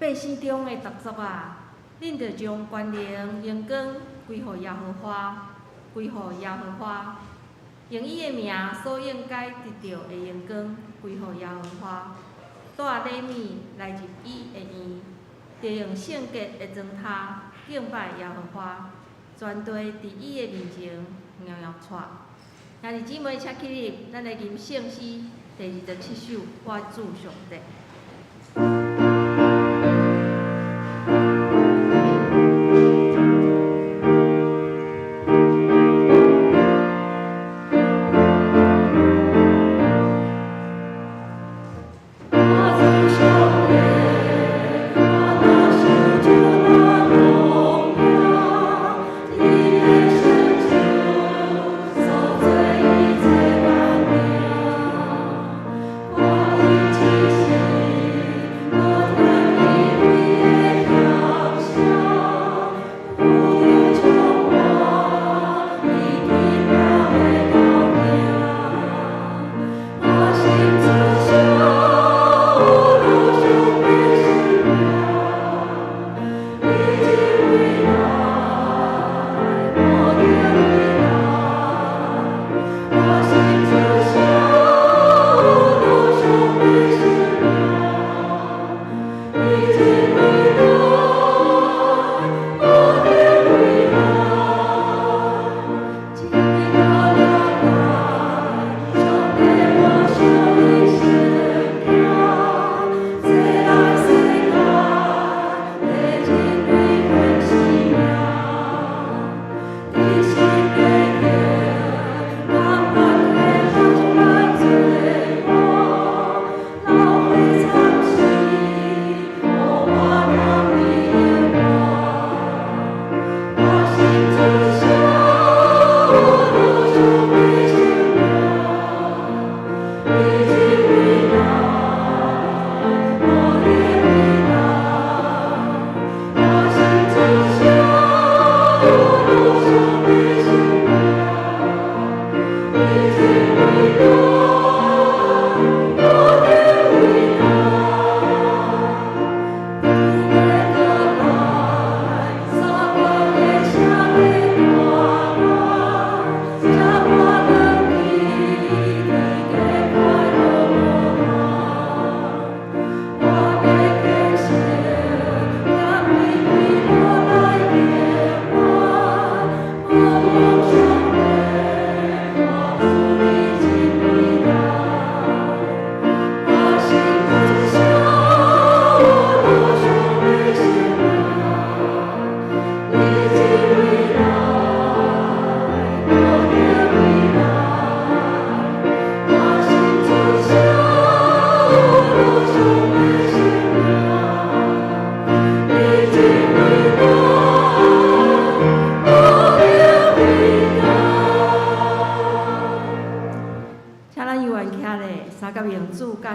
百姓中的逐族啊，恁著將權能榮光歸予耶和華，歸予耶和華，用伊的名所應該得著的榮光歸予耶和華。帶禮物來入伊的院，著用聖潔的妝頭敬拜耶和華，全地佇伊的面前搖搖掣。兄弟姊妹，請起立，咱來吟聖詩第27首，我主上帝。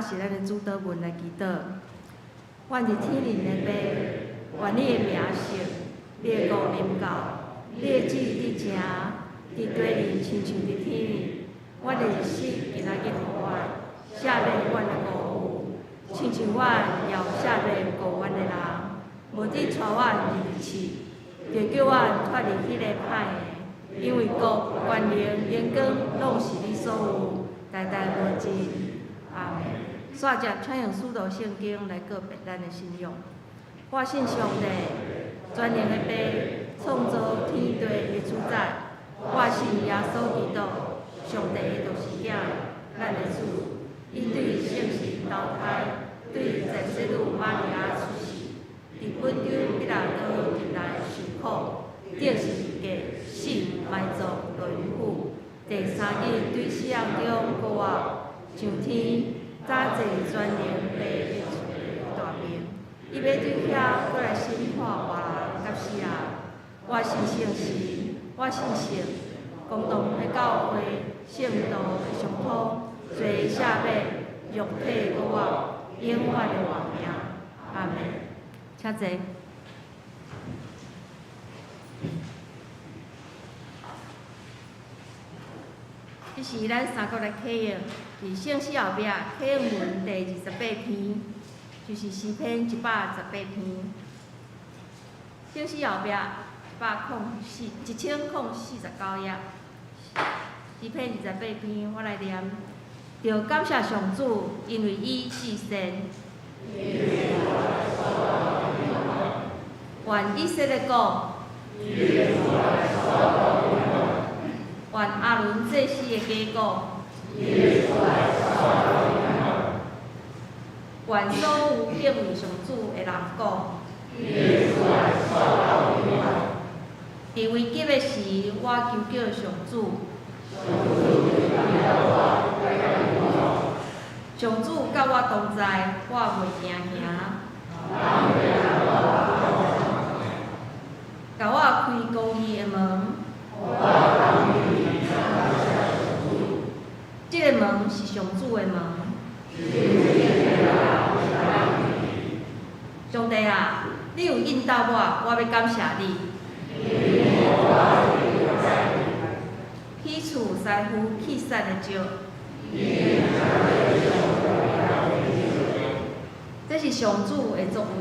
是咱的主禱文來祈禱。阮佇天頂的父，願你的名聖，你的國臨到，你的旨意佇成，佇地裡親像佇天頂。阮的日食今仔日予阮，赦免阮的過誤，親像阮也有赦免過阮的人。無得帶阮入去試，著救阮脫離彼个歹的。因為國、權能、榮光，攏是你所有，代代無盡。阿們。煞接，請用使徒聖經來告白咱的信仰。我信上帝，全能的父，創造天地的主宰。我信耶穌基督，上帝的獨生子，咱的主。伊對聖神投胎，對在洗女瑪利亞出世，佇本丟彼拉多入內受苦，釘十字架，死埋葬落陰府。第三日對死人中復活，上天。早坐全能父的大爿，伊欲對遐閣來審判活人佮死人。我信聖神，我信聖公同的教會，聖徒的相通，罪赦免，肉體復活，永遠的活命。阿們。請坐。這是咱三國來啟應，佇聖詩後壁啟應文第28篇，就是詩篇118篇。聖詩後壁104，1049頁。詩篇28篇，我來念。著感謝上主，因為伊至善。願以色列講。願亞倫祭司的家講。願所有敬畏上主的人講。佇危急的時，我求叫上主。上主佮我同在，我袂驚嚇。共我開公義的門。這个門是上主的門。上帝啊，你有引導我，我欲感謝你。去除師傅棄殺的石。這是上主的作為。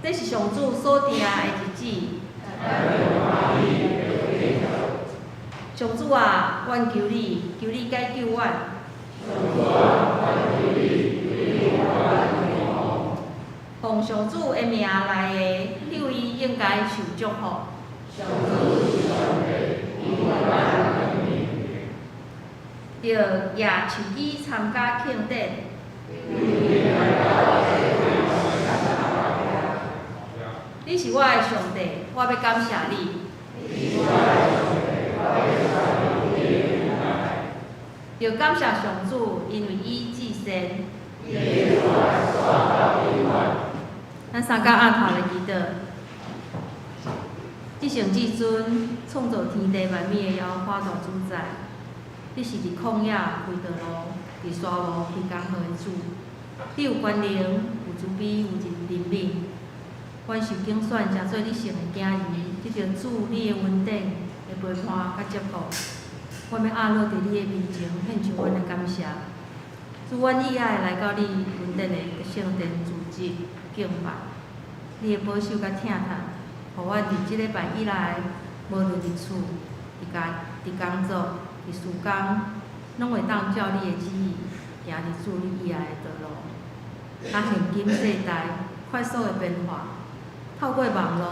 這是上主所定的日子。上主啊，阮求你，求你解救阮。奉上主的名來的，彼位應該受祝福。著舉手機參加慶典。你是我的上帝，我欲感謝你。著感謝上主，因為伊至善。咱三甲按頭來祈禱。至聖至尊，創造天地萬物的耶和華大主宰，你是佇曠野開道路，佇沙漠開江河的主。你有權能，有慈悲，有憐憫。阮受揀選，成做你聖的囝兒，得著主你的恩典的陪伴佮祝福。阮欲按落佇你的面前，獻上阮的感謝。主，阮意愛來到你恩典的聖殿主席敬拜。你的保守佮疼惜，予阮佇這禮拜以來，無論佇厝、佇家、佇工作、佇事工，攏會當照你的旨意，行佇主你意愛的道路。啊，現今世代快速的變化，透過網路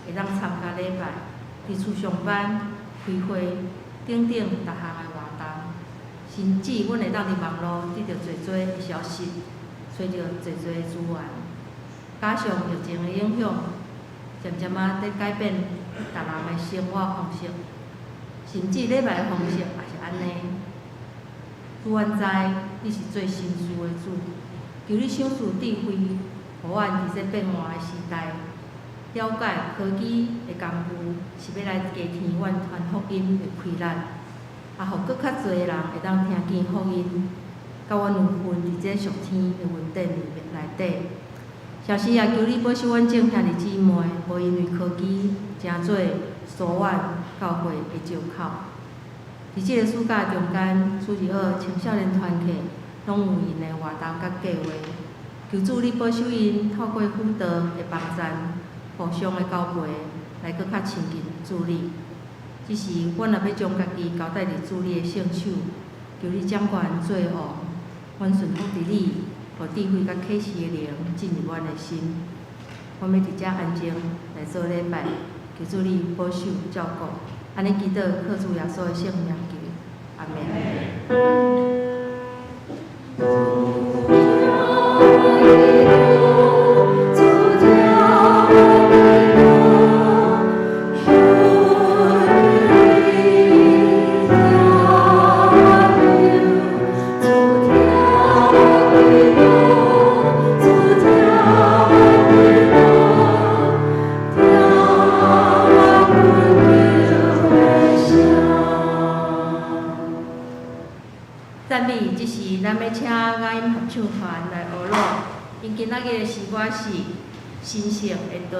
會當參加禮拜，佇厝上班、開會等等逐項的活動，甚至阮會當佇網路得著濟濟的消息，揣著濟濟的資源。加上疫情的影響，漸漸仔佇改變逐人的生活方式，甚至禮拜的方式也是按呢。主，阮知你是做神事的主，求你賞賜智慧，予阮佇這變換的時代，了解科技的工具是欲來加添阮傳福音的氣力，也予閣較濟的人會當聽見福音，佮阮有份佇這屬天的恩典裡面內底。同時也求你保守阮眾兄弟姊妹，無因為科技成做疏遠教會的藉口。佇這個暑假中間，主日學青少年團契攏有𪜶的活動佮計畫。求主你保守𪜶透過輔導的幫贊，互相的交陪，來閣較親近主你。這時，阮若欲將家己交代佇主你的聖手，求你掌權做王，阮順服佇你，予智慧佮啟示的靈進入阮的心。阮欲佇遮安靜來做禮拜，求主你保守照顧。按呢祈禱，靠主耶穌的聖名求，阿們。讚美，這時咱欲請雅音合唱團來學樂。𪜶今仔日的詩歌是《神聖的地》。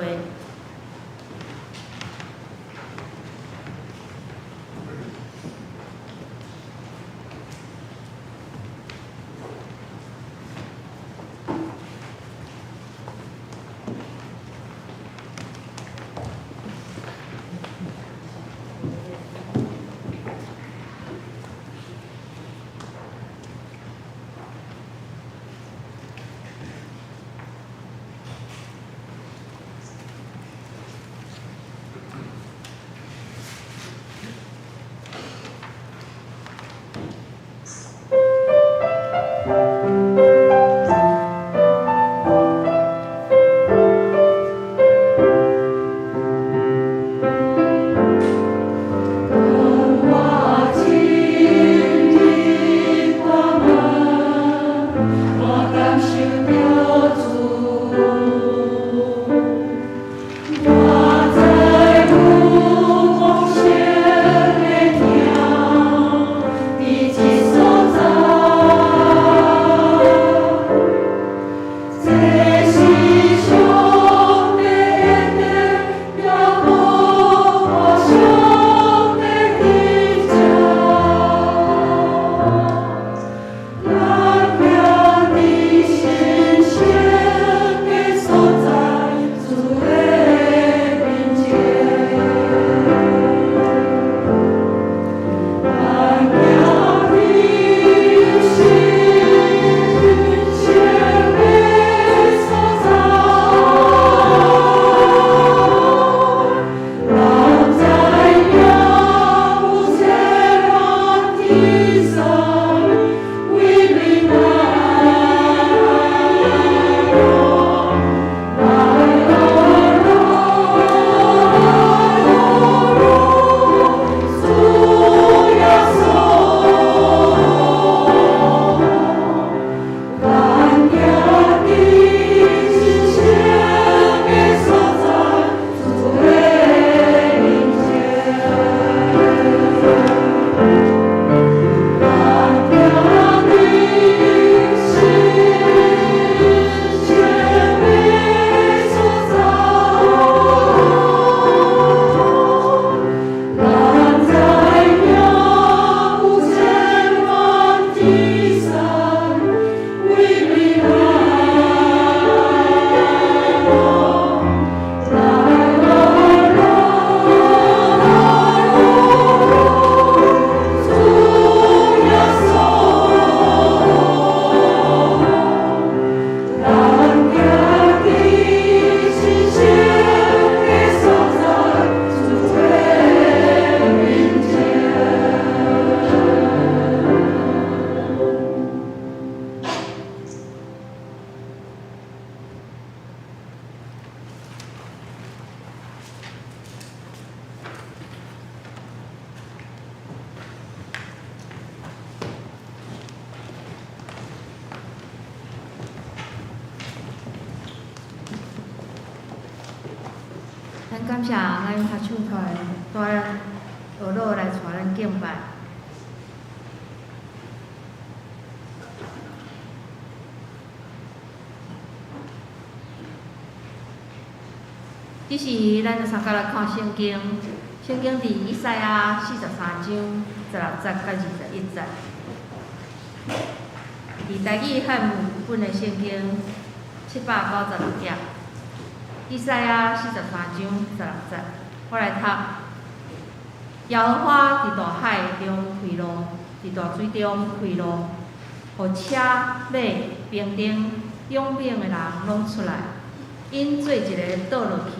咱感謝咱合唱團帶咱學老來帶咱敬拜。這時，咱就相共來看聖經，聖經佇以賽亞43章16節到21節。佇台語漢文本的聖經796頁，以賽亞43章16節，我來讀：耶和華佇大海中開路，佇大水中開路，予車馬兵丁勇猛的人攏出來，𪜶做一个倒落去，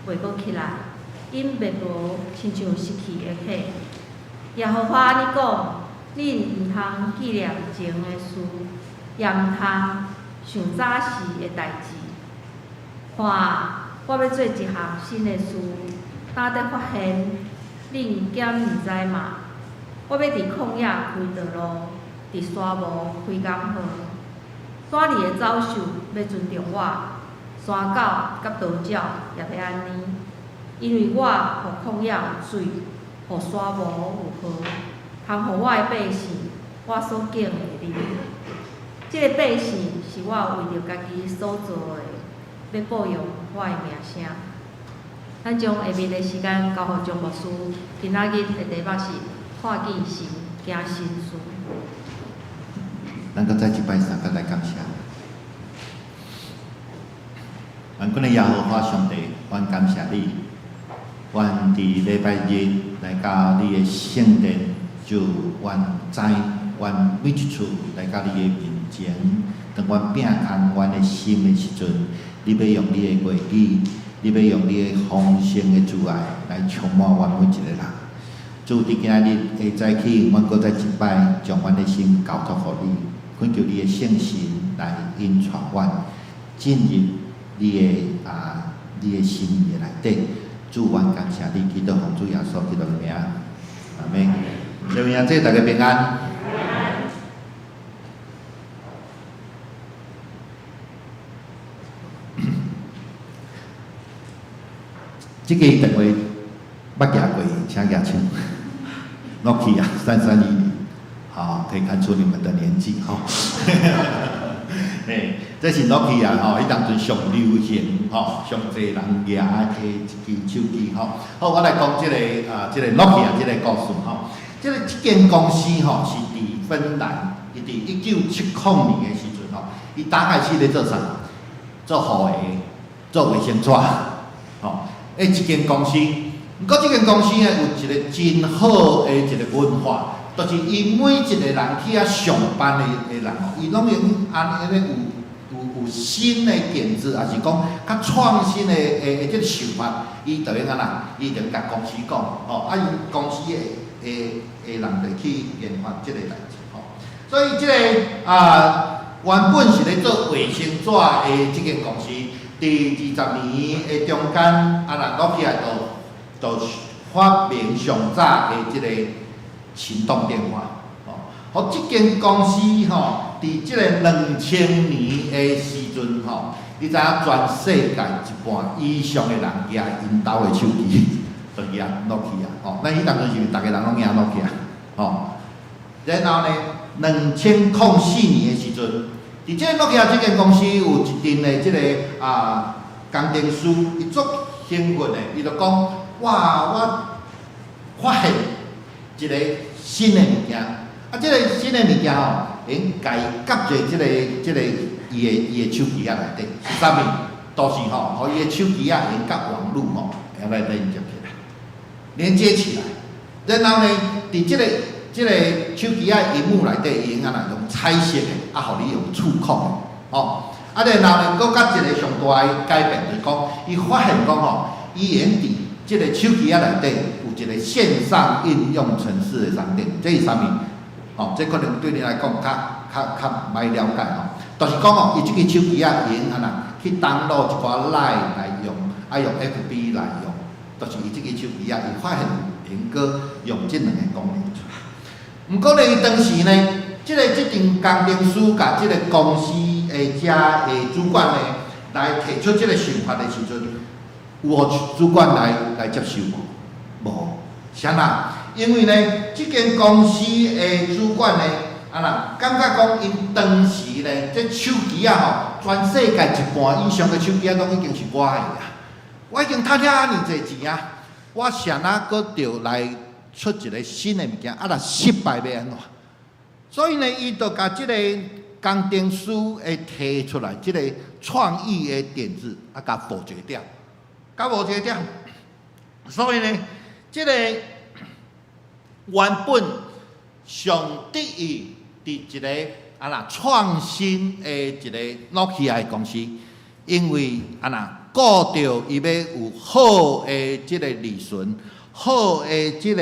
袂閣起來，𪜶滅無親像失去的火。耶和華按呢講：恁毋通紀念前的事，也毋通想早時的代誌。看，我欲做一項新的事，今才發現，恁敢毋知嗎？我欲佇曠野開道路，佇沙漠開江河。山裡的走獸欲尊重我，山狗佮鴕鳥也欲按呢，因為我予曠野有水，予沙漠有河，通予我的百姓，我所揀的啉。這个百姓是我為著家己所造的，欲報揚我的名聲。咱將下面的時間交予張牧師。今仔日的題目是看見神行新事。咱閣再一擺相共來感謝。萬軍的耶和華上帝，阮感謝你。阮佇禮拜日來到你的聖殿，就阮知，阮每一次來到你的面前，當阮摒空阮的心的時陣，你欲用你的話語，你欲用你的豐盛的慈愛來充滿阮每一个人。主，佇今仔日的早起，阮閣再一擺將阮的心交託予你，懇求你的聖神來引帶阮進入你的心意的內底。主，阮感謝你，祈禱奉主耶穌基督的名，阿們。這位兄弟，大家平安。這个電話捌舉過，請舉手。諾基亞3310，好，可以看出你們的年紀吼。嘿，這是諾基亞吼，彼當陣上流行吼，上濟人舉的一支手機吼。好，我來講這个啊，這个諾基亞這个故事吼。這間公司吼是佇芬蘭，伊佇1970年的時陣吼，伊剛開始咧做啥？做雨鞋，做衛生紙，吼。一間公司，毋過這間公司呢有一个真好的一个文化，就是伊每一个人去遐上班的人吼，伊攏會用按呢有新的點子，抑是講較創新的這个想法，伊就會按怎？伊就共公司講，吼，啊，𪜶公司的人就去研發這个代誌，吼。所以這个啊，原本是咧做衛生紙的這間公司，佇20年的中間，啊，若諾基亞就發明上早的這个行動電話，吼，予這間公司吼，佇這個2000年的時陣吼，你知影全世界一半以上的人舉𪜶兜的手機，就舉諾基亞，吼，咱彼當陣是毋是逐个人攏舉諾基亞，吼？然後呢，2004年的時陣，佇這个諾基亞這間公司有一陣的這个啊工程師，伊足興奮的，伊就講：哇，我發現一个新的物件，啊，這个新的物件吼，會用共伊夾佇這个伊的手機仔內底，是啥物？就是吼，予伊的手機仔會用佮網路吼，會來連接起來，連接起來。然後呢，佇這个手機仔螢幕內底，伊會用按怎用彩色的，啊，予你用觸控的，吼。啊，然後呢，閣較一个上大的改變，就是講，伊發現講吼，伊會用佇這个手機仔內底有一個線上應用程式的商店，這是啥物？吼，這可能對你來講較歹了解吼。就是講吼，伊這个手機仔會用按怎去 download 一寡 LINE 來用，啊用 FB 來用，就是伊這个手機仔，伊發現會用閣用這兩个功能出來。毋過呢，伊當時呢，這陣工程師共這个公司的遮的主管呢，來提出這个想法的時陣，有予主管來接受無？無，啥啦？因為呢，這間公司的主管呢，啊啦，感覺講𪜶當時呢，這手機仔吼，全世界一半以上的手機仔攏已經是我的啊！我已經趁遐爾濟錢啊，我啥若閣著來出一個新的物件，啊，若失敗欲按怎？所以呢，伊就共這個工程師會提出來這個創意的點子，啊，共否決掉，共否決掉。所以呢，這個原本上得意佇一個啊啦創新的一個諾基亞的公司，因為啊啦顧著伊欲有好的這個利潤，好的這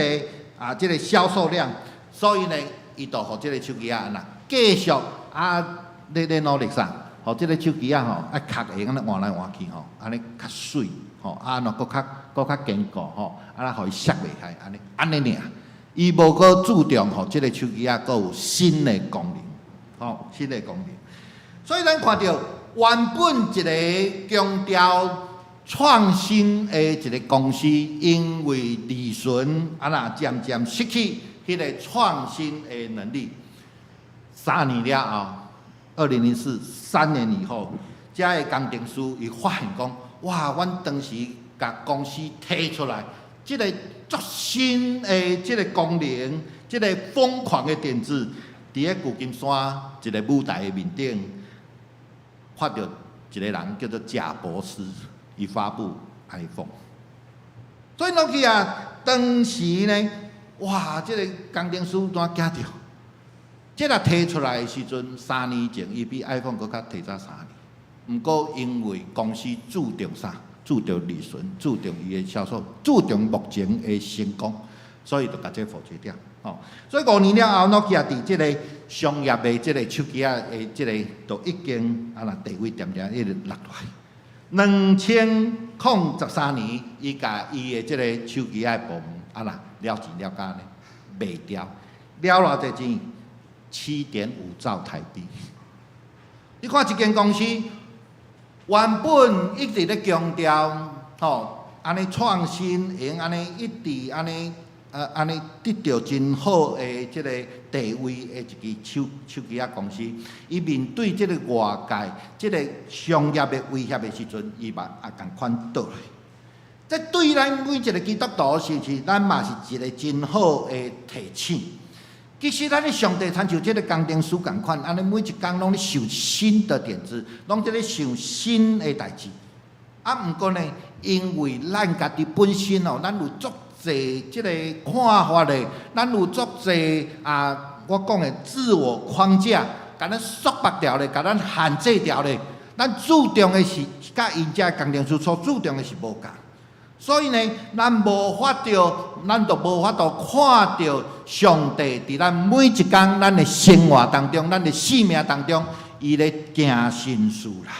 個銷售量，所以呢，伊就予這個手機仔啊啦繼續啊咧努力啥，予這個手機仔吼啊殼會按呢換來換去吼，按呢較媠吼，啊按怎閣較堅固吼，啊啦予伊摔袂開，按呢爾。伊無閣注重予這個手機仔閣有新的功能，吼，新的功能。所以咱看著原本一個強調創新的一個公司，因為利潤啊若漸漸失去彼個創新的能力。3年了後，2004，3年以後，遮个工程師伊發現講，哇，阮當時共公司提出來，這個足新的這個功能，這個瘋狂的點子，佇咧舊金山一個舞台的面頂，看著一個人叫做賈伯斯，伊發布 iPhone。所以諾基亞當時呢，哇，這個工程師怎驚著？這個提出來的時陣，3年前，伊比 iPhone 閣較提早三年。毋過因為公司注重啥？注重利潤，注重伊的銷售，注重目前的成功，所以就共這否決掉。吼，所以5年了後，諾基亞佇這個商業的這個手機仔的這個，就已經啊若地位漸漸一直落來。2013年，伊共伊的這個手機仔的部門啊若了錢了價呢賣掉，了偌濟錢？7.5兆台幣。你看一間公司原本一直咧強調，吼，按呢創新，會用按呢一直按呢，按呢得著真好的這個地位的一支手機仔公司，伊面對這個外界、這個商業的威脅的時陣，伊嘛也仝款倒落。這對咱每一個基督徒，是毋是咱嘛是一個真好的提醒？其實咱的上帝親像這個工程師仝款，按呢每一工攏咧想新的點子，攏佇咧想新的代誌。啊，毋過呢，因為咱家己本身哦，咱有足濟這個看法的，咱有足濟啊，我講的自我框架，共咱束縛牢咧，共咱限制牢咧。咱注重的是佮𪜶遮工程師所注重的是無仝。所以呢，咱無法度，咱就無法度看著上帝佇咱每一工咱的生活當中，咱的生命當中，伊咧行新事啦。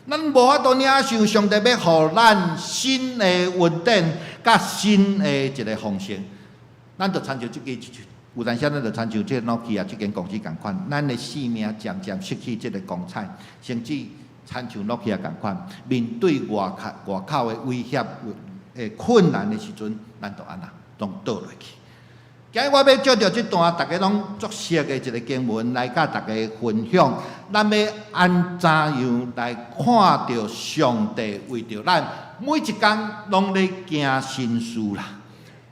咱無法度領受上帝欲予咱新的恩典，佮新的一個豐盛。咱就親像這個，有當時咱就親像這個諾基亞這間公司仝款，咱的生命漸漸失去這個光彩，甚至親像諾基亞仝款，面對外口的威脅、的困難的時陣，咱就按怎攏倒落去。今日我欲借著這段大家攏足熟的一個經文來佮大家分享，咱欲按怎樣來看著上帝為著咱每一工攏咧行新事啦。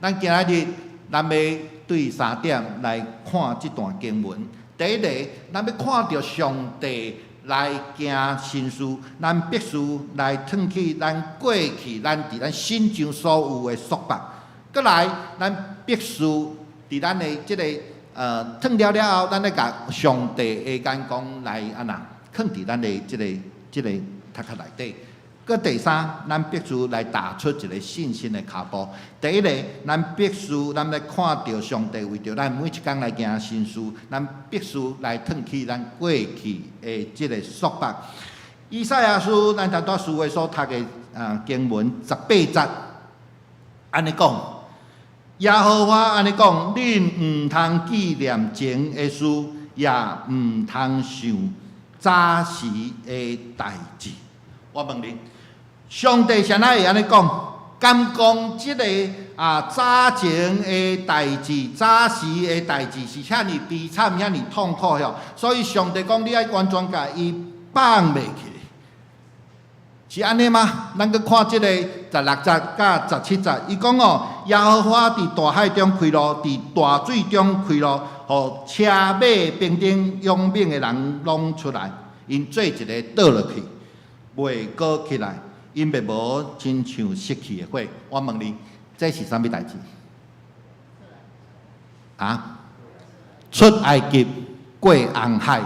咱今仔日咱欲對三點來看這段經文。第一個，咱欲看著上帝來行新事，咱必須來褪去咱過去咱佇咱身上所有的束縛。閣來，咱必須佇咱的這個褪了了後，咱愛共上帝的眼光來按怎囥佇咱的這個頭殼內底。閣第三，咱必須來踏出一個信心的跤步。第一個，咱必須咱欲看著上帝為著咱每一工來行新事，咱必須來褪去咱過去的這個束縛。以賽亞書，咱頭拄仔書所讀的啊經文十八節，按呢講，耶和華按呢講，恁毋通紀念前的事，也毋通想早時的代誌。我問恁，上帝啥會按呢講？敢講這個啊早前的代誌、早時的代誌是遐爾悲慘、遐爾痛苦吼，所以上帝講你愛完全共伊放袂記，是按呢嗎？咱閣看這個16節佮17節，伊講哦，耶和華佇大海中開路，佇大水中開路，予車馬兵丁勇猛的人攏出來，𪜶做一个倒落去，袂閣起來。𪜶滅無親像熄去的火。我問你，這是啥物代誌？啊？出埃及過紅海，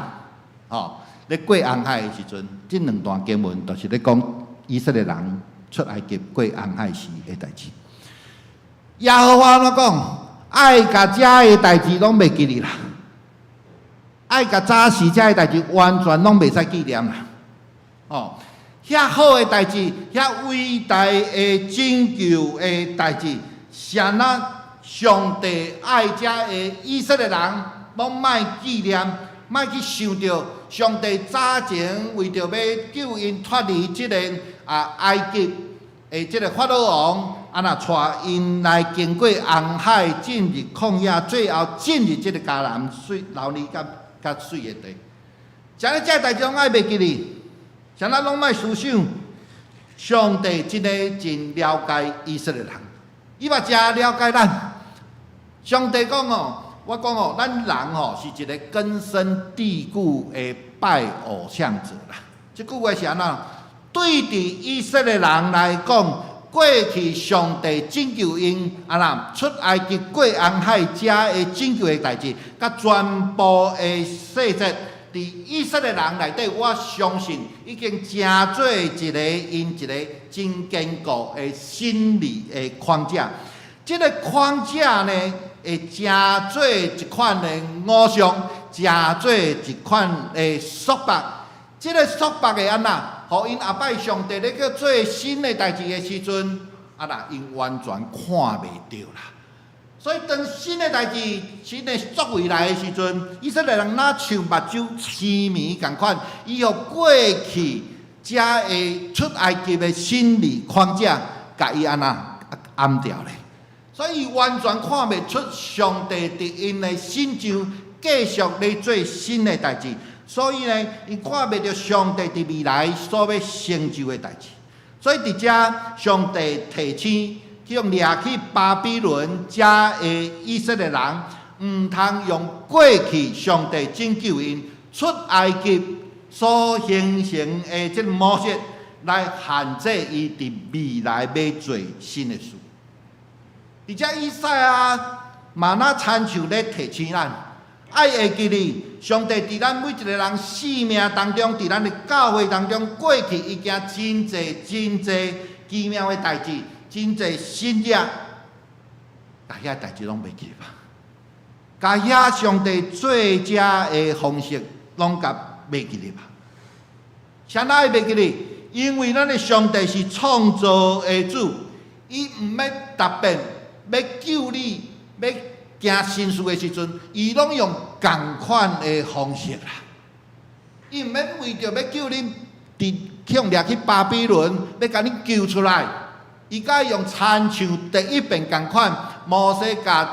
吼！咧過紅海的時陣，這兩段經文就是咧講以色列人出埃及過紅海時的代誌。耶和華按怎講？愛共這个代誌攏袂記得啦，愛共早時這个代誌完全攏袂使紀念啦，哦。遐好的代誌，遐偉大的拯救的代誌，啥那上帝愛這个以色列人，攏莫紀念，莫去想著上帝早前為著欲救𪜶脫離這個啊埃及的這个法老王，啊若帶𪜶來經過紅海進入曠野，最後進入這个迦南水流奶佮佮水的地。啥呢？這个代誌攏愛袂記得？啥那攏莫思想？上帝真的真了解以色列人，伊嘛誠了解咱。上帝講哦，我講哦，咱人吼是一个根深蒂固的拜偶像者啦。這句話是按怎？對佇以色列人來講，過去上帝拯救𪜶，啊若出埃及過紅海這个拯救的代誌，佮全部的細節，佇以色列人內底，我相信已經成做一個𪜶一個真堅固的心理的框架。這个框架呢，會成做一款的偶像，成做一款的束縛。這个束縛會按怎？予𪜶後擺上帝咧去做新的代誌的時陣，啊若𪜶完全看袂著啦。所以當新的代誌、新的作為來的時陣，以色列人若像目睭痴迷仝款，伊予過去這个出埃及的心理框架，共伊按怎掩牢咧。所以完全看袂出上帝佇𪜶的身上繼續咧做新的代誌。所以呢，伊看袂著上帝佇未來所欲成就的代誌。所以佇遮，上帝提醒去予掠去巴比倫遮的以色列人，毋通用過去上帝拯救𪜶出埃及所形成的這个模式來限制伊佇未來欲做新的事。佇遮以賽亞嘛，若親像咧提醒咱，愛會記得上帝佇咱每一个人生命當中，佇咱的教會當中，過去已經真濟真濟奇妙的代誌，真濟神蹟，共遐代誌攏袂記吧？共遐上帝做這的方式攏共袂記得吧？啥人會袂記得？因為咱的上帝是創造的主，伊毋免特別欲救你，欲行新事的時陣，伊攏用仝款的方式啦。伊毋免為著欲救恁，佇去予掠去巴比倫，欲共恁救出來，伊佮用親像第一遍仝款，摩西共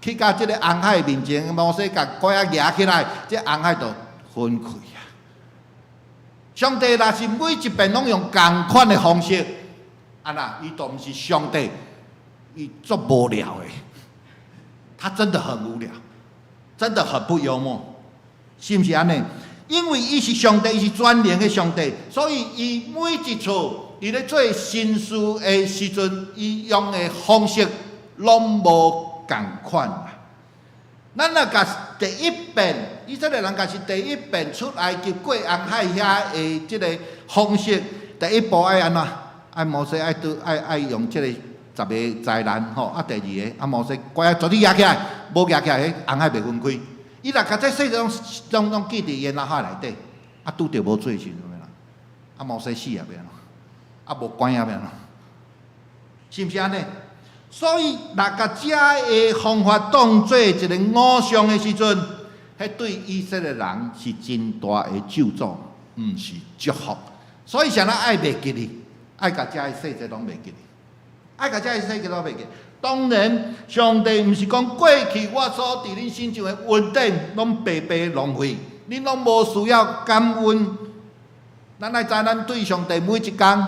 去到這个紅海面前，摩西共拐仔舉起來，這紅海就分開啊。上帝若是每一遍攏用仝款的方式，啊那伊就毋是上帝，伊足無聊的。他真的很無聊，真的很不幽默，是毋是按呢？因為伊是上帝，伊是全能的上帝，所以伊每一次伊咧做新事的時陣，伊用的方式攏無仝款啦。咱若共第一遍，以色列人共是第一遍出埃及過紅海遐的這个方式，第一步愛按怎？愛摩西愛拄愛愛用這個十个災難吼，啊第二个啊摩西拐仔絕對舉起來，無舉起來，彼紅海袂分開。伊若共這細節攏攏記佇伊的腦海內底，啊拄著無水時陣欲按怎？啊摩西死啊欲按怎？啊無拐仔欲按怎？是毋是按呢？所以，若共這个方法當做一个偶像的時陣，彼對以色列人是真大的咒詛，毋是祝福。所以，啥人愛袂記得？愛共這个細節攏袂記得，愛共這个細節攏袂記。當然，上帝毋是講過去我所佇恁身上的恩典攏白白浪費，恁攏無需要感恩。咱愛知，咱對上帝每一工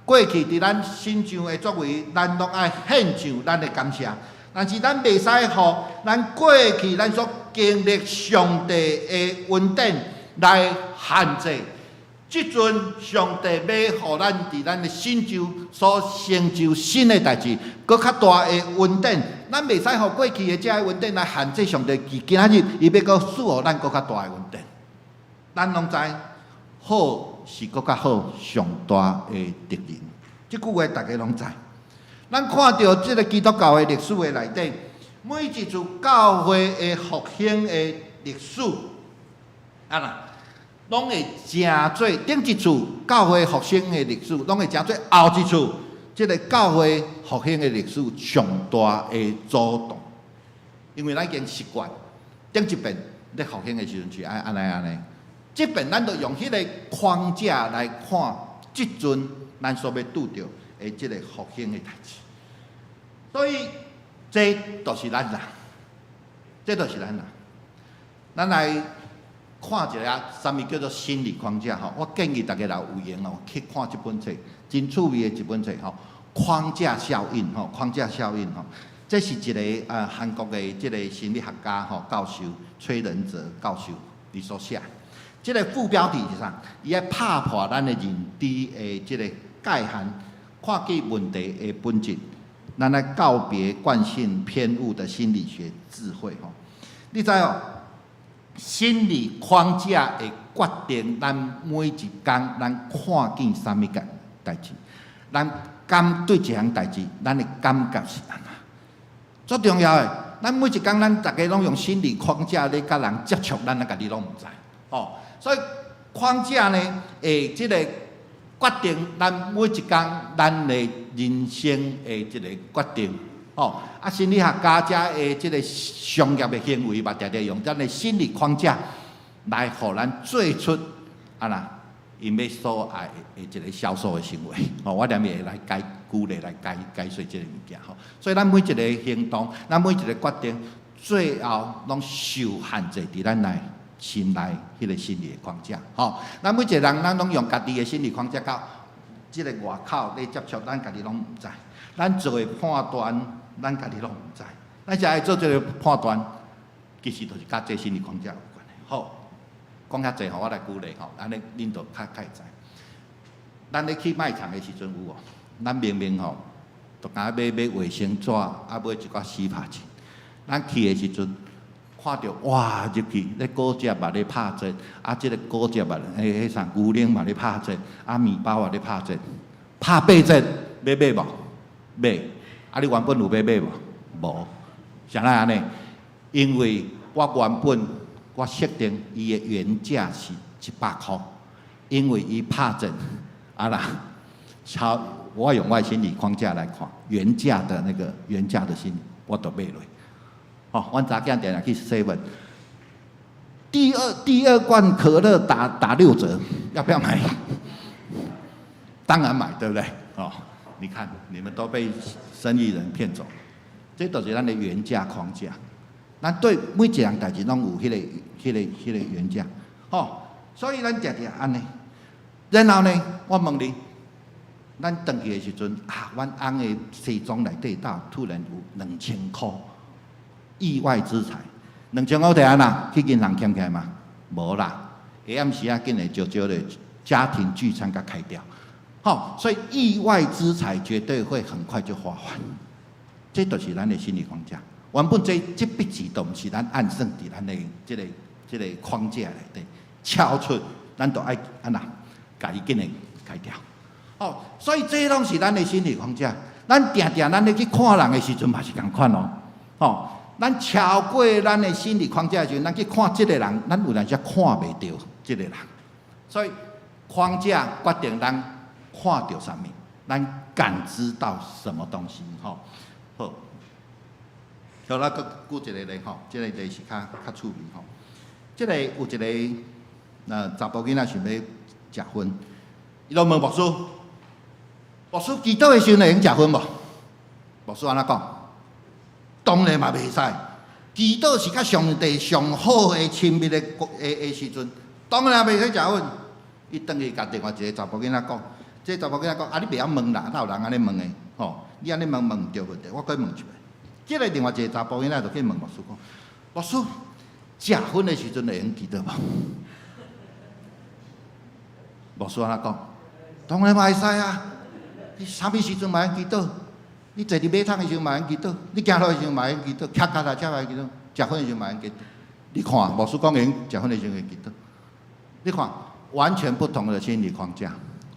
過去佇咱身上的作為，咱攏愛獻上咱的感謝。但是咱袂使予咱過去咱所經歷上帝的恩典來限制。這陣上帝欲予咱佇咱的身上所成就新的代誌，閣較大的恩典，咱袂使予過去的這个恩典來限制上帝。伊今仔日伊欲閣賜予咱閣較大的恩典。咱攏知好是閣較好上大的敵人，這句話大家攏知。咱看著這个基督教的歷史的內底，每一次教會的復興的歷史，啊啦，攏會成做頂一次教會復興的歷史，攏會成做後一次這个教會復興的歷史上大的阻擋。因為咱已經習慣頂一遍咧復興的時陣是愛按呢按呢，這遍咱就用彼个框架來看，這陣咱所欲拄著的這个復興的代誌。所以這就是咱人，這就是咱人。咱來看一下，啥物叫做心理框架吼？我建議大家若有閒哦，去看這本冊，真趣味的一本冊吼。框架效應吼，框架效應吼，這是一个韓國的這个心理學家吼教授崔仁哲教授伊所寫。這个副標題是啥？伊愛拍破咱的認知的這個界限，看見問題的本質，咱來告別慣性偏誤的心理學智慧吼。你知哦？心理框架會決定咱每一工咱看見啥物個代誌，咱感對一項代誌，咱的感覺是按怎？足重要的，咱每一工咱逐家攏用心理框架咧佮人接觸，咱家己攏毋知。哦，所以框架呢，會這個決定咱每一工咱的人生的這個決定。哦，啊，心理學家遮的這個商業的行為嘛，定定用咱的心理框架來予咱做出啊啦，𪜶欲所愛的一個銷售的行為。哦，我連會來解舉例來解解說這個物件吼。所以咱每一个行動，咱每一个決定，最後攏受限制佇咱內心內彼個心理的框架。吼，咱每一個人，咱攏用家己的心理框架佮這个外口咧接觸，咱家己攏毋知。咱做的判斷，咱家己攏毋知。咱才愛做這个判斷，其實就是佮這心理框架有關係。好，講遐濟吼，我來舉例吼，按呢恁就較較會知。咱咧去賣場的時陣有無？咱明明吼，就敢買買衛生紙，啊買一寡洗髮精。咱去的時陣，看著哇入去，咧果汁嘛咧拍折，啊這个果汁嘛，彼啥牛奶嘛咧拍折，啊麵包嘛咧拍折，拍八折，欲買無？買。啊你原本有欲買無？無。啥人按呢？因為我原本我設定伊的原價是100箍，因為伊拍折，啊啦，超我用我的心理框架來看，原價的那個原價的心理，我都買落。吼，阮查囝定定去 seven，第二罐可樂打6折，要不要買？當然買，對不對？哦，你看你們都被生意人騙走，這就是咱的原價框架。咱對每一項代誌攏有彼個原價，吼，所以咱定定按呢。然後呢，我問你，咱轉去的時陣啊，阮翁的西裝內底兜突然有2000箍，意外之財，兩千箍摕按怎？去銀行撿起來嗎？無啦，下暗時仔緊會招招咧家庭聚餐共開掉，吼，所以意外之財絕對會很快就花完，這就是咱的心理框架。原本這筆錢都毋是咱按算佇咱的這個框架內底，超出咱就愛按怎，共伊緊的開掉。哦，所以這攏是咱的心理框架。咱定定咱咧去看人的時陣嘛是仝款哦。吼，咱超過咱的心理框架的時陣，咱去看這個人，咱有當時看袂著這個人。所以框架決定咱看著啥物，咱感知到什麼東西。吼，好。好，咱閣舉一個例吼，這個例是較較趣味吼。這個有一个查埔囡仔想欲食薰，伊就問牧師，牧師祈禱的時陣會用食薰無？牧師按怎講？當然嘛袂使。祈禱是佮上帝上好的親密的時陣，當然袂使食薰。伊轉去共另外一个查埔囡仔講，這個查埔囡仔講：啊，你袂曉問啦，哪有人按呢問的？吼，你按呢問問毋著問題，我閣問一擺。這个另外一个查埔囡仔就去問牧師講：牧師，食薰的時陣會用祈禱無？牧師按怎講？當然嘛會使啊！你啥物時陣嘛會祈禱？你坐佇馬桶的時陣嘛會祈禱？你行路的時陣嘛會祈禱？騎腳踏車嘛會祈禱？食薰的時陣嘛會祈禱？你看，牧師講會用食薰的時陣會祈禱。你看，完全不同的心理框架，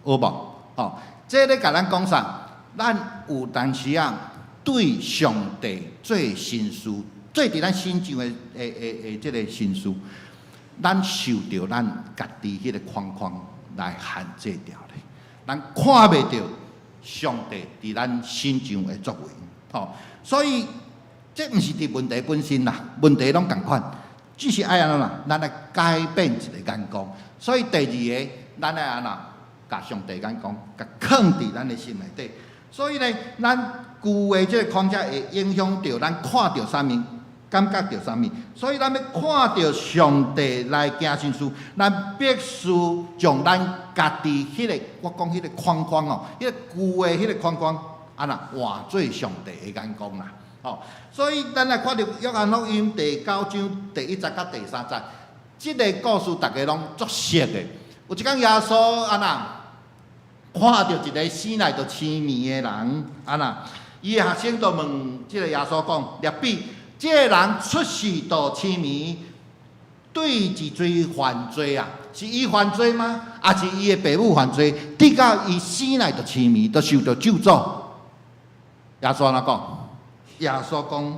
有無？哦，這咧共咱講啥？咱有當時啊，對上帝做神事，做佇咱身上的這个神事，咱受著咱家己彼个框框來限制著咧，咱看袂著上帝佇咱身上的作為，吼，所以這毋是佇問題本身啦，問題攏仝款，只是愛按怎啦，咱來改變一个眼光。所以第二个，咱愛按怎，共上帝眼光，共囥佇咱的心內底。所以呢，咱舊的這个框架會影響著咱看著啥物，感覺著啥物。所以咱欲看著上帝來行神事，咱必須將咱家己彼个我講彼个框框哦，彼个舊的彼个框框，按怎換做上帝的眼光啦。吼，所以咱來看著約翰福音第九章第一節佮第三節，這个故事逐家攏足熟的。有一工耶穌按怎看著一个生來就癡盲的人，按怎，伊的學生就問這个耶穌講：拉比，這个人出世就癡盲，對是誰犯罪啊？是伊犯罪嗎？抑是伊的爸母犯罪？直到伊生來就癡盲，就受著咒詛。耶穌按怎講？耶穌講：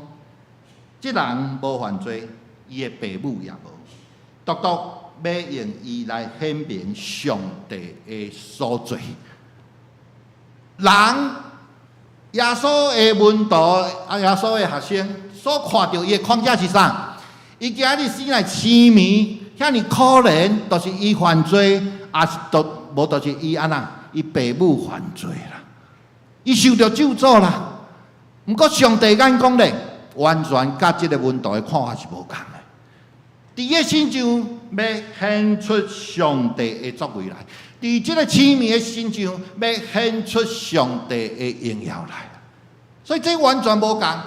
這人無犯罪，伊的爸母也無，獨獨欲用伊來顯明上帝的所作。人耶穌的門徒啊，耶穌的學生所看著伊的框架是啥？伊今日生來癡盲，遐爾可憐，就是伊犯罪，抑是都無，就是伊按怎？伊爸母犯罪啦，伊受著咒詛啦。毋過上帝眼光咧，完全佮這个門徒的看法是無仝的。佇伊身上欲顯出上帝的作為來，佇這个癡盲的身上欲顯出上帝的榮耀來。所以這完全無仝。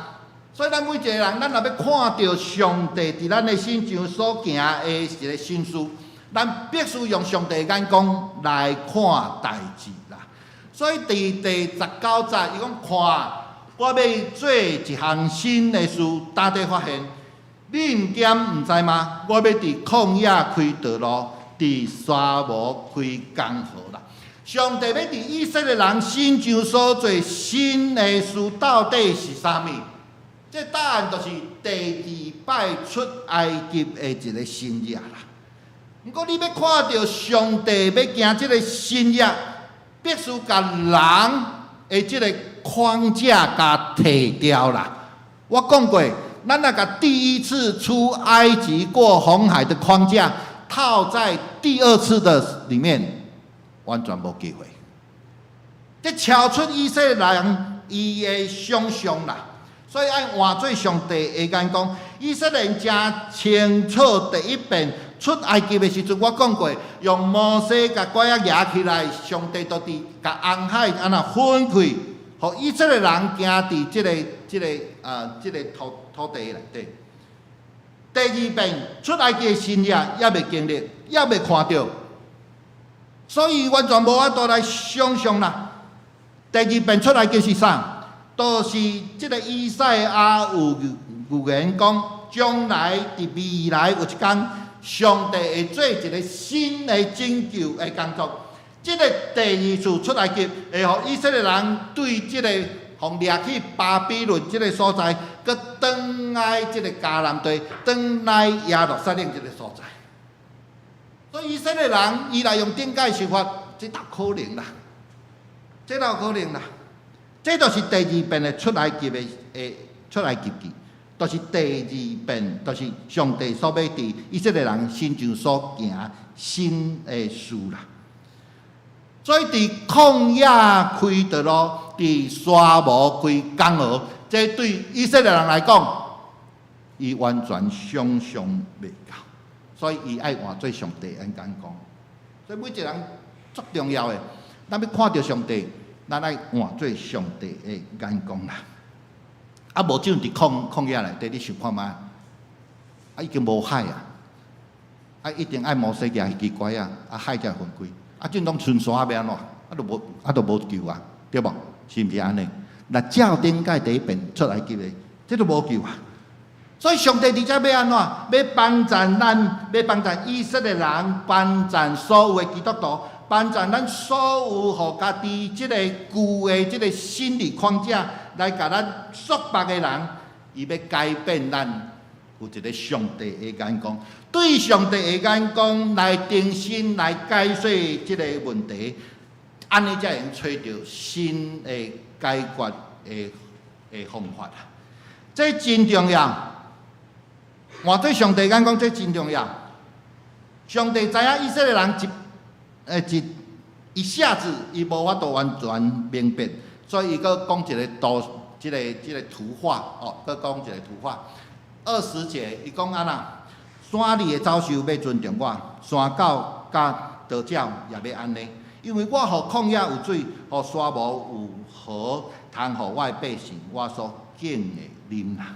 所以咱每一个人，咱若欲看著上帝佇咱的身上所行的一个神事，咱必須用上帝的眼光來看代誌啦。所以佇第19節，伊講看，我欲做一項新的事，大地發現，你毋敢毋知嗎？我欲佇曠野開道路，佇沙漠開江河啦。上帝欲佇以色列人身上所做新的事，到底是啥物？這答案就是第二擺出埃及的一个神蹟啦。毋過你欲看著上帝欲行這个神蹟，必須共人的這个框架共提掉啦。我講過，咱若共第一次出埃及過紅海的框架套在第二次的裡面，完全無機會。這超出以色列人伊的想象啦。所以愛換做上帝的眼光，以色列人誠清楚第一遍出埃及的時陣，我講過，用摩西共拐仔舉起來，上帝就佇共紅海按怎分開，予以色列人行佇這个土地內底。第二遍出埃及的神蹟猶未經歷，猶未看著，所以完全無法度來想象啦。第二遍出埃及是啥？就是這个以賽亞有預言講，將來佇未來有一天，上帝會做一个新的拯救的工作。這个第二次出埃及，會予以色列人對這个予掠去巴比倫這个所在，閣轉來這个迦南地，轉來耶路撒冷這个所在。所以以色列人伊來用頂擺想法，這哪可能啦？這哪有可能啦？這就是第二遍的出埃及的出埃及記，就是第二遍，就是上帝所欲佇以色列人身上所行新的事啦。所以佇曠野開道路，佇沙漠開江河，這對以色列人來講，伊完全想像袂到，所以伊愛換做上帝的眼光。所以每一個人足重要的，咱欲看著上帝，咱愛換做上帝的眼光啦。啊，無只佇曠野內底，你想看覓？啊，已經無海啊！啊，一定愛摩西舉彼支拐仔，啊，海才會分開。啊，這攏賰沙欲按怎？啊，都無救啊，對無？是毋是按呢？若照頂擺第一遍出埃及的，這都無救啊！所以上帝佇遮欲按怎？欲幫贊咱，欲幫贊以色列人，幫贊所有的基督徒，幫贊咱所有予家己這個舊的這個心理框架來共咱束縛的人，伊欲改變咱有一個上帝的眼光，對上帝的眼光來重新來解說這個問題，按呢才會用揣著新的解決的方法啊！這真重要。換做上帝眼光，這真重要。上帝知影以色列人一下子伊無法度完全明白，所以伊閣講一個圖，這個圖畫哦，閣講一個圖畫。20節，伊講按怎？山裡的走獸欲尊重我，山狗佮鴕鳥也欲按呢，因為我予曠野有水，予沙漠有河，通予我的百姓，我所揀的啉啦。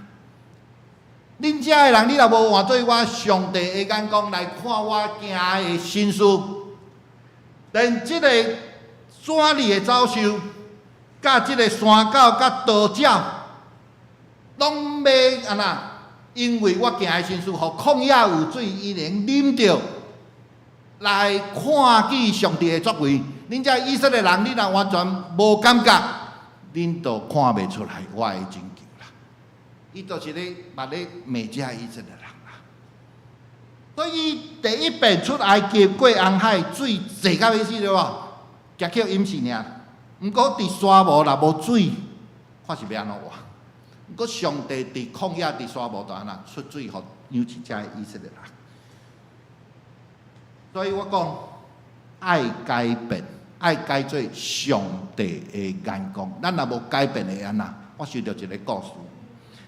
恁遮的人，你若無換做我上帝的眼光來看我行的神事，連這個山裡的走獸，佮這個山狗佮鴕鳥，攏欲按怎？因為我行的神事，予曠野有水，伊能啉著，來看見上帝的作為。恁遮以色列人，你若完全無感覺，恁就看袂出來我的拯救啦。伊就是咧，嘛咧罵遮以色列人啦。所以第一遍出埃及過紅海，水濟到欲死對無？共去淹死爾。毋過佇沙漠若無水，看是欲按怎活？毋過上帝佇曠野佇沙漠就按怎出水，予養一遮以色列人。所以我講愛改變，愛改做上帝的眼光。咱若無改變會按怎？我想著一個故事。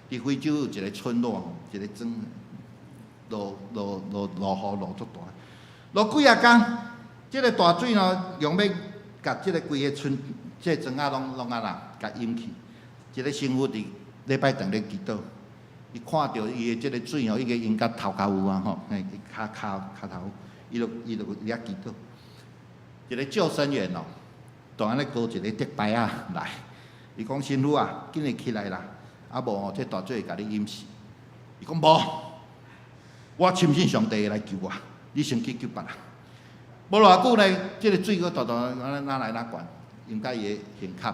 佇非洲有一個村落，一個莊，落雨落足大，落幾仔工，這個大水呢，用欲共這個規个村，這個莊仔攏按怎，共淹去。一個神父佇禮拜堂咧祈禱，伊看著伊的這個水吼，已經淹甲頭殼有啊吼，嘿，跤頭，伊就佇遐祈禱。一個救生員哦，就按呢扛一個竹排仔來，伊講神父啊，緊來起來啦！啊無吼，這大水會共你淹死。伊講無，我深信上帝會來救我，你先去救別人。無偌久呢，這個水閣大大按呢來來懸，淹甲伊的胸坎，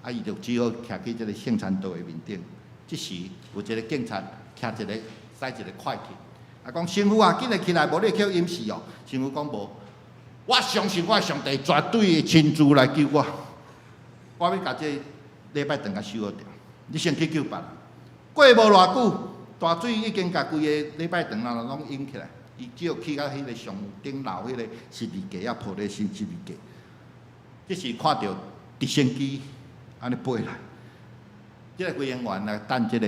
啊，伊就只好徛去這個聖餐桌的面頂。這時有一個警察騎一個駛一個快艇，啊講神父啊，緊來起來，無你會去淹死哦。神父講無，我相信我上帝絕對會親自來救我。我欲共這禮拜堂共修好著，你先去救別人。過無偌久，大水已經共規个禮拜堂啊攏淹起來，伊只有去到彼個上頂樓彼個十字架啊，抱咧十字架。這時看著直升機按呢飛來，這個飛行員來等這個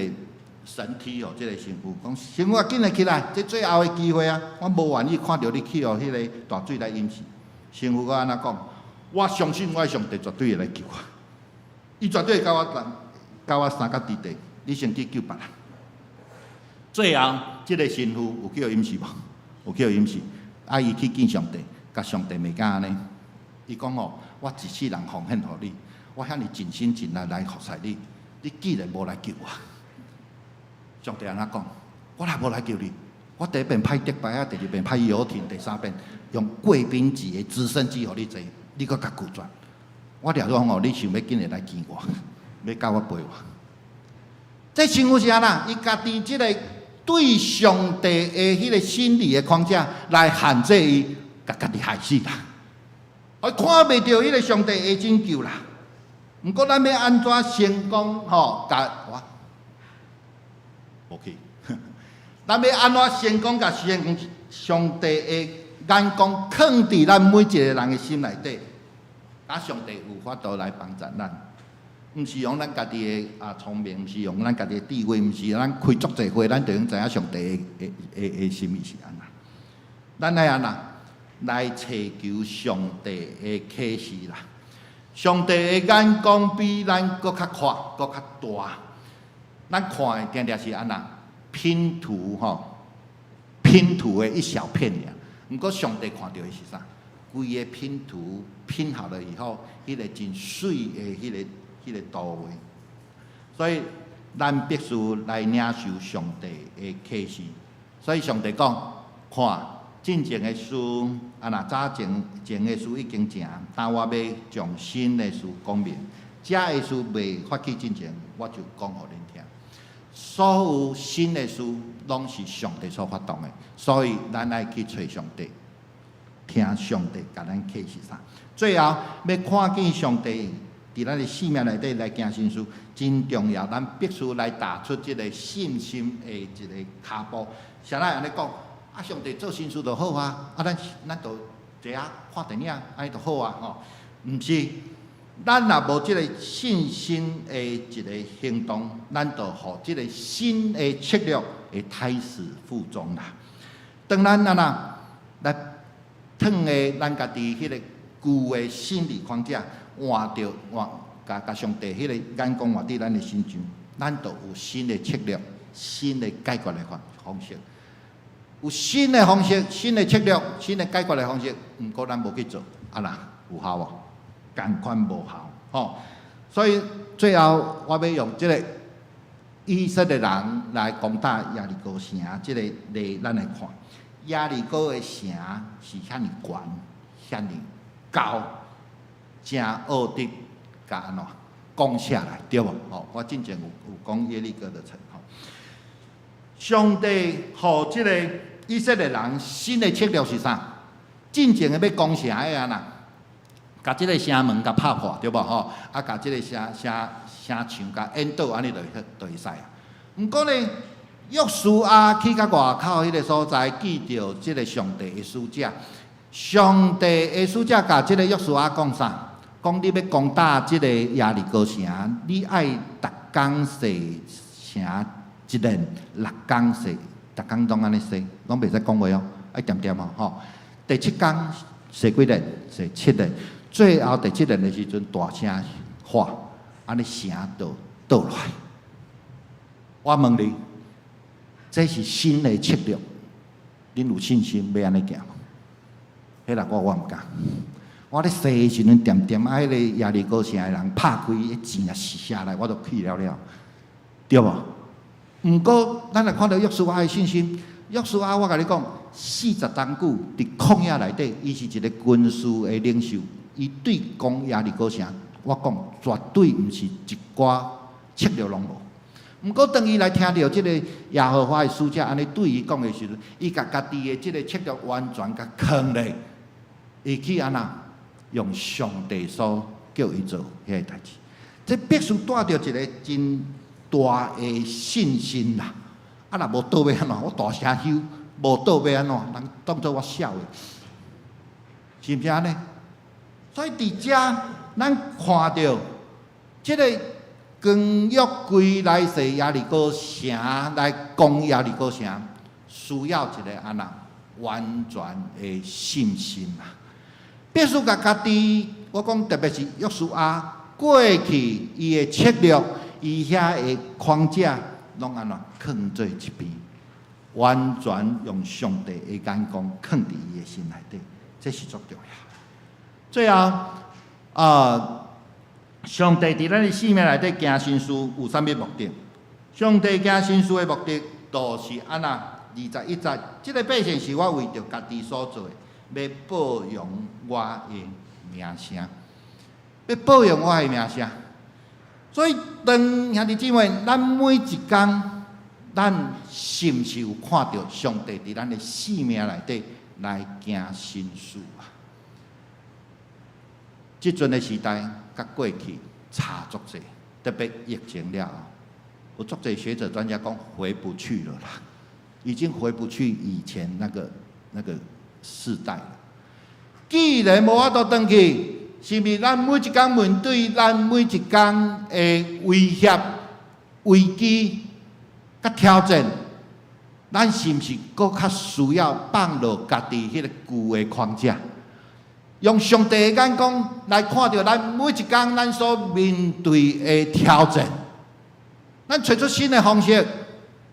神梯哦，這個神父講：神父啊，緊來起來，這最後的機會啊！我無願意看著你去予彼個大水來淹死。神父閣按怎講？我相信我的上帝絕對會來救我，伊絕對會共我三角治地，你先去救別人。最後，這個神父有去予淹死無？有去予淹死。啊，伊去見上帝，共上帝罵甲按呢。伊講哦，我一世人奉獻予你，我遐爾盡心盡力來服侍你，你竟然無來救我。上帝按怎講？我若無來救你，我第一遍派竹排仔，第二遍派遊艇，第三遍用貴賓級的直升機予你坐，你閣共拒絕。我掠講哦，你想欲緊會來見我，欲佮我陪我。這神父是按怎？伊家己這個對上帝的彼個心理的框架來限制伊，共家己害死啦。伊看袂著彼個上帝的拯救啦。毋過咱欲按怎成功？吼，共我無去。咱欲按怎成功？共上帝的眼光囥佇咱每一個人的心內底，敢上帝有法度來幫助咱，毋是用咱家己的聰明，毋是用咱家己的智慧，毋是咱開足濟會，咱就用知影上帝的的的的心意是按怎。咱愛按怎來尋求上帝的啟示啦。上帝的眼光比咱閣較闊，閣較大。咱看的定定是按怎拼圖吼，拼圖的一小片爾。毋過上帝看著的是啥？規个拼圖拼好了以後，彼個真媠的彼個圖畫。所以咱必須來領受上帝的啟示。所以上帝講：看，進前的事，若早前前的事已經成，但我欲將新的事講明。這个事未發起進前，我就講予恁聽。所有新的事，攏是上帝所發動的，所以咱愛去揣上帝，聽上帝共咱啟示啥。最後欲看見上帝佇咱的生命內底來行神事，真重要。咱必須來踏出這個信心的一个跤步。啥人按呢講？啊，上帝做神事就好啊！啊，咱就坐遐看電影，按呢就好啊！吼，毋是，咱若無這個信心的一个行動，咱就予這个新的策略會胎死腹中啦。當咱按怎來褪的咱家己彼個舊的心理框架，換著換共共上帝彼个眼光換佇咱的身上，咱就有新的策略、新的解決的方式。有新的方式、新的策略、新的解決的方式，毋過咱無去做，啊若有效無？仝款無效，吼。所以最後我欲用這个以色列人來攻打耶利哥城，這个例咱來看，耶利哥的城是遐爾懸、遐爾高，誠惡得共按怎攻下來，對無？吼，我進前有講耶利哥的城，吼。上帝予這个以色列人新的策略是啥？進前的欲攻城的按怎？共這个城門共拍破，對無吼？啊，共這个城牆共掩倒，按呢就會使啊。毋過呢，約書亞去到外口彼个所在，見著這个上帝的使者。上帝的使者共這个約書亞講啥？講你欲攻打這个耶利哥城，你愛逐工洗城一輪，六工洗，逐工攏按呢洗，攏袂使講話哦，愛恬恬哦，吼。第七工洗幾輪？洗七輪。最後第七輪的時陣，大聲喊，按呢城就倒落來。我問你，這是新的策略，恁有信心欲按呢行無？彼個我毋敢。我咧洗的時陣，恬恬啊，彼个耶利哥城的人拍開，彼錢也瀉下來，我就去了了，對無？毋過，咱若看著約書亞的信心，約書亞我共你講，40冬久佇曠野內底，伊是一个軍事的領袖，伊對攻耶利哥城，我講絕對毋是一寡策略攏無。毋過當伊來聽著這个耶和華的使者按呢對伊講的時陣，伊共家己的這个策略完全共囥咧，伊去按怎用上帝所叫伊做彼个代誌，這必須帶著一个真大的信心啦。啊，若無倒欲按怎？我大聲囂，無倒欲按怎？人當做我痟的，是毋是按呢？所以佇遮，咱看著這个光約櫃來洗耶利哥城，來攻耶利哥城，需要一个按怎完全的信心啊！必須共家己，我講特別是約書亞過去伊的策略，伊遐的框架，攏按怎囥做一邊，完全用上帝的眼光囥佇伊的心內底，這是足重要。最後，上帝佇咱的生命內底行神事有啥物目的？上帝行神事的目的，就是按怎？21節，這个百姓是我為著家己所做的，欲報揚我的名聲，欲報揚我的名聲。所以，當兄弟姊妹，咱每一工，咱是毋是有看著上帝佇咱的生命內底來行神事啊？這陣的時代，佮過去差足濟，特別疫情了後，有足濟學者專家講回不去了啦，已經回不去以前那個世代了。既然無法度轉去，是毋是咱每一工面對咱每一工的威脅、危機、佮挑戰，咱是毋是閣較需要放落家己彼个舊的框架，用上帝的眼光來看著咱每一工咱所面對的挑戰，咱揣出新的方式，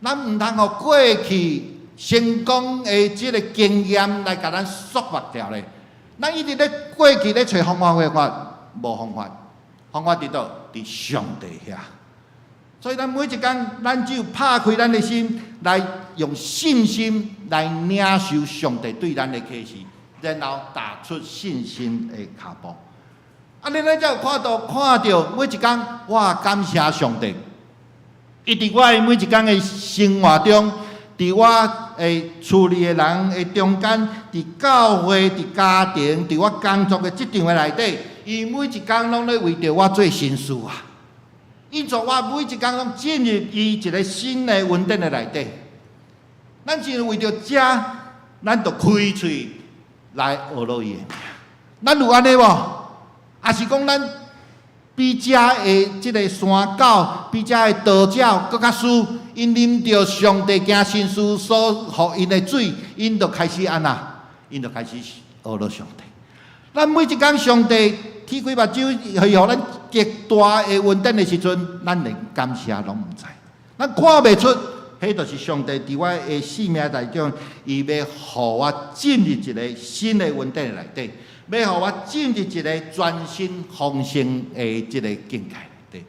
咱毋通予過去成功的這个經驗來共咱束縛牢咧。咱一直咧過去咧揣方法方法，無方法，方法佇佗？佇上帝遐。所以咱每一工，咱只有拍開咱的心，來用信心來領受上帝對咱的啟示，然後踏出信心的跤步。按呢，咱才有看到看著每一工，我感謝上帝。伊佇我的每一工的生活中，佇我的厝裡的人的中間，佇教會、佇家庭、佇我工作的職場的內底，伊每一工攏咧為著我做新事啊！伊帶我每一工攏進入伊一个新的恩典的內底。咱只為著這，咱就開喙來學落伊的名。咱有按呢無？抑是講咱比遮的這个山狗，比遮的道鳥閣較輸？𪜶啉著上帝行神事所予𪜶的水，𪜶就開始按怎？𪜶就開始學落上帝。咱每一工上帝鐵開目睭，予咱極大的恩典的時陣，咱連感謝攏毋知。咱看袂出，彼就是上帝佇我的生命內中，伊欲予我進入一个新的恩典的內底，欲予我進入一个全新豐盛的這个境界內底。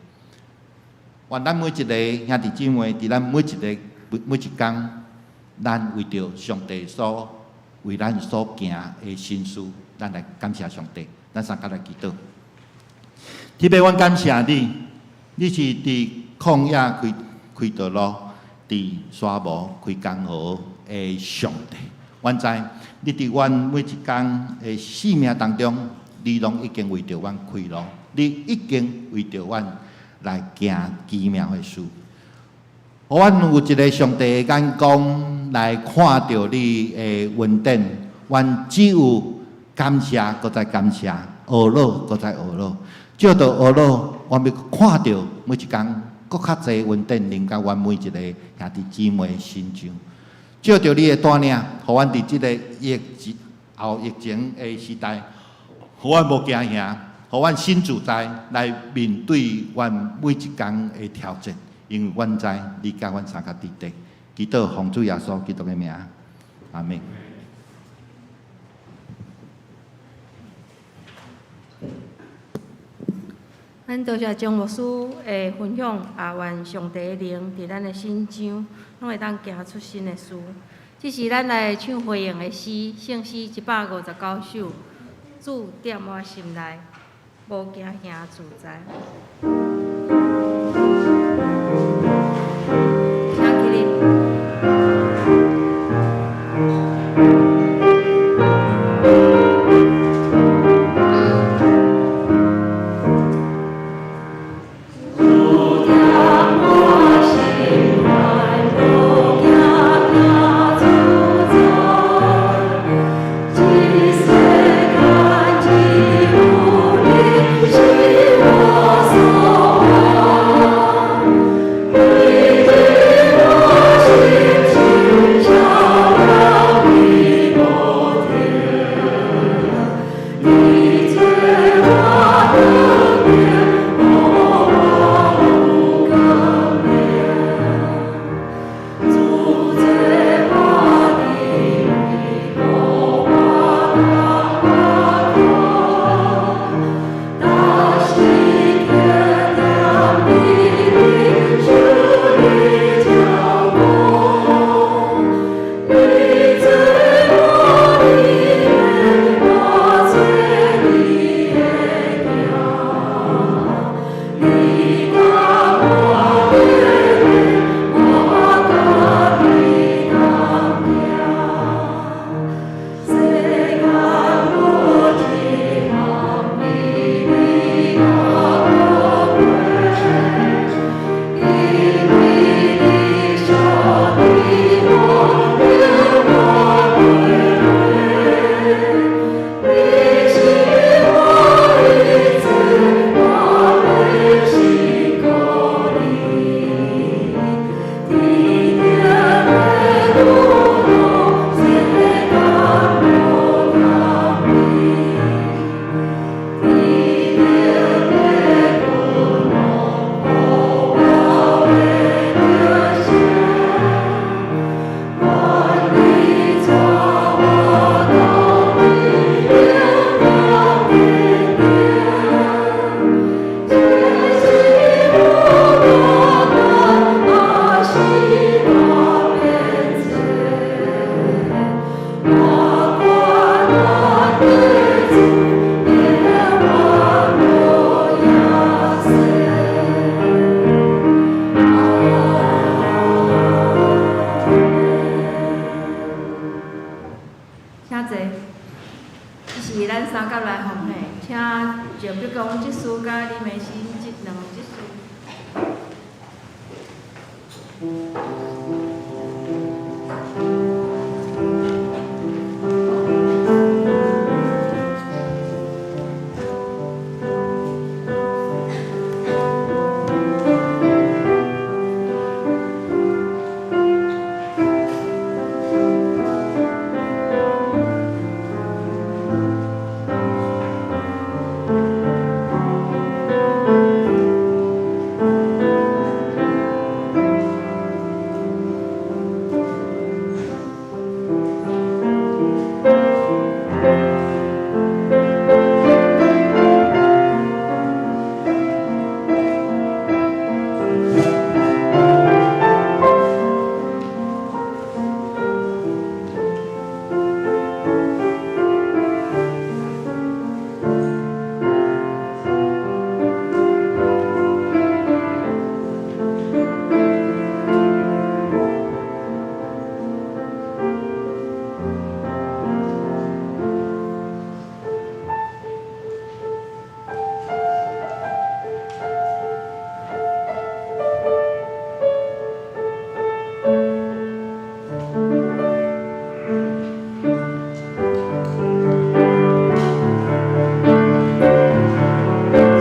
願咱每一个兄弟姊妹，佇咱每一个每一工，咱為著上帝所為咱所行的神事，咱來感謝上帝。咱三個來祈禱。特別阮感謝你，你是佇曠野開開道路，佇沙漠開江河的上帝。阮知你佇阮每一工的生命當中，你攏已經為著阮開路，你已經為著阮來行奇妙的事。予阮有一个上帝的眼光來看著你的恩典，阮只有感謝，閣再感謝，呵咾，閣再呵咾。藉著呵咾，阮欲看著每一工閣較濟恩典臨到阮每一个兄弟姊妹身上。藉著你的帶領，予阮佇這个疫情後疫情的時代，予阮無驚嚇，予阮心自在來面對阮每一工的挑戰，因為阮知你佮阮相佮佇底。祈禱奉主耶穌基督的名，阿們。咱多謝張牧師的分享，也願上帝的靈佇咱的心上，攏會當行出新的事。這時咱來唱回應的詩，聖詩159首，主踮我心內，無驚嚇自在。請起立。主踮我心內，無驚嚇自在。這世間只有你是我所石碧公執事佮李美心這兩位執事。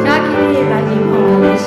請起立來吟奉的詩。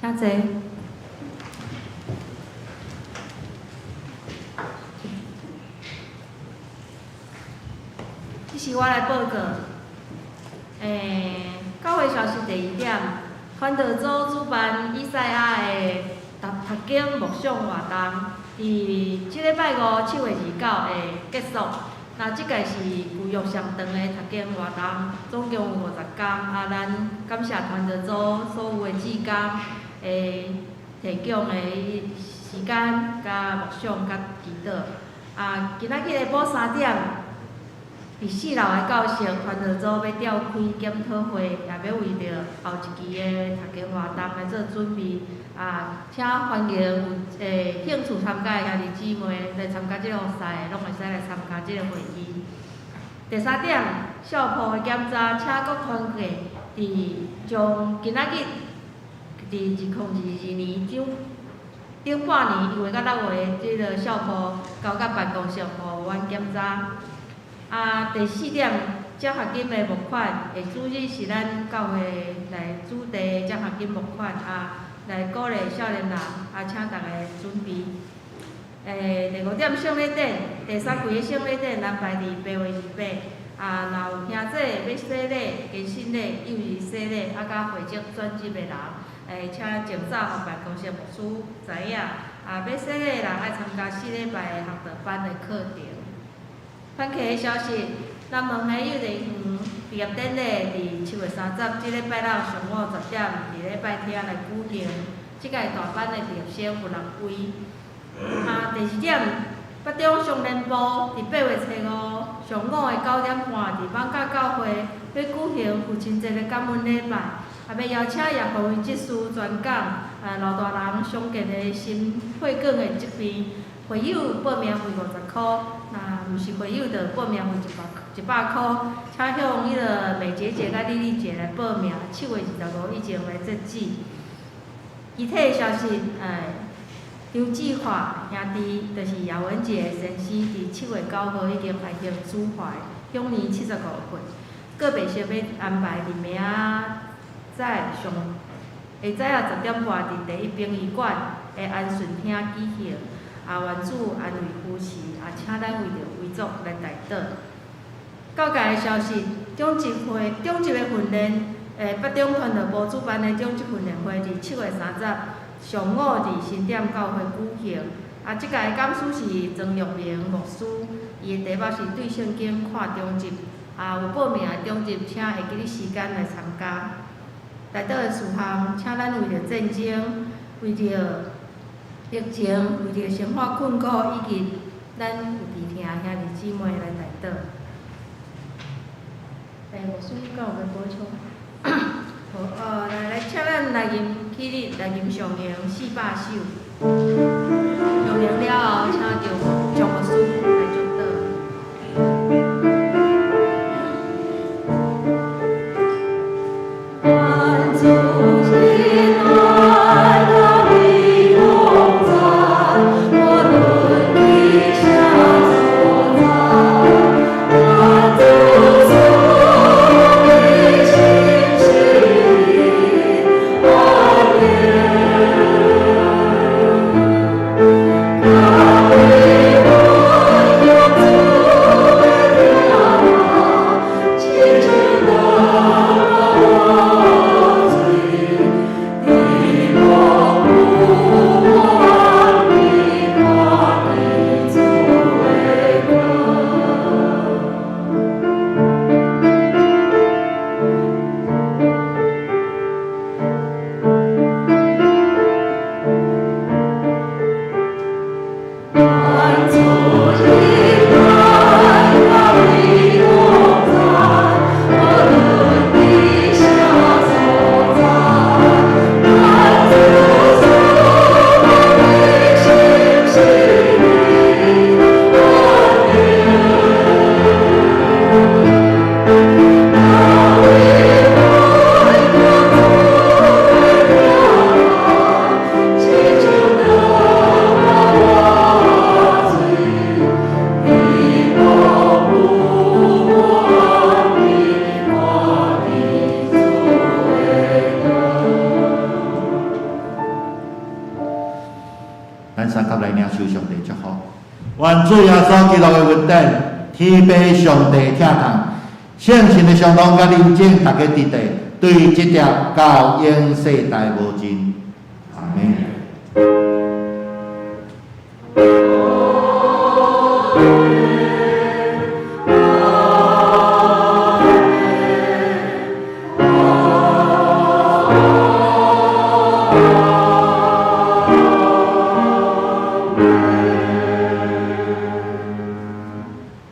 請坐。這是我來報告。教會消息第二點，傳道組主辦以賽亞的讀讀經默想活動，佇這禮拜五7月29會結束。那這屆是舊約上長的讀經活動，總共有50工。啊，咱感謝傳道組所有的志工，提供的時間、佮默想、佮祈禱。啊，今仔日下晡3點，佇四樓的教室，傳道組欲召開檢討會，也欲為著後一期的讀經活動來做準備。啊，請歡迎有興趣參加的兄弟姊妹來參加這個比賽，攏會使來參加這個會議。第三點，校譜的檢查，請各團契佇將今仔日佇2022年頂頂半年1月到6月這个校譜交到辦公室，予阮檢查。啊，第四點，獎學金的募款，的主日是咱教會來主題獎學金募款啊，來鼓勵少年人啊，請逐家準備。第五點，聖禮典，第三季的聖禮典安排佇8月28。啊，若有兄弟欲洗禮、堅信禮、幼兒洗禮，啊，佮會籍轉職的人，請盡早予辦公室牧師知影。啊，欲洗禮的人愛參加4禮拜的學道班的課程。番茄的消息，南門的幼兒園畢業典禮佇7月30，這禮拜六上午10點，佇禮拜廳來舉行。這屆大班的畢業生有6位。啊，第二點，北中商聯部佇8月初五上午的9點半，佇艋舺教會欲舉行父親節的感恩禮拜，也欲邀請葉宏偉執事專講，啊，老大人常見的心血管的疾病。會友報名費50箍，若毋是會友，就報名費100箍。請向彼个美姐姐佮麗麗姐來報名，7月25以前來截止。其他的消息，張志華兄弟，就是葉文傑先生，佇7月9號已經安息主懷，享年75歲。告別式欲安排佇明仔載上下早仔10點半，佇第一殯儀館的安順廳舉行。啊，願主安慰扶持，啊，請咱為著遺族來代禱。教界的消息，長執會長執的訓練，北中傳道部主辦的長職訓練會，佇7月30上午佇新店教會舉行。啊，這屆的講師是曾玉明牧師，伊的題目是對聖經看長執。啊，有報名的長執，請會記得時間來參加。代禱的事項，請咱為著戰爭、為著疫情、為著生活困苦，以及咱有佇聽兄弟姊妹來代禱。牧師，敢有欲補充？好，來來，請咱來吟起立，來吟上詠400首。上詠了後，請張牧師來祝禱。願主親愛佮你同在，無論佇啥所在。願主賜你心心阿們。教會阮用主的疼愛，親像落雨水，伫無有願意看見主的光。願主親愛佮你同在，無論佇啥所在。願主賜你心心阿們。教會阮用主的疼愛，親像落雨水，伫無有願意看見主的光。咱三甲來領受上帝祝福。願主耶穌基督的恩典，天父上帝疼痛，聖神的相通佮臨在逐家佇地，對這條到永世代無盡。阿們。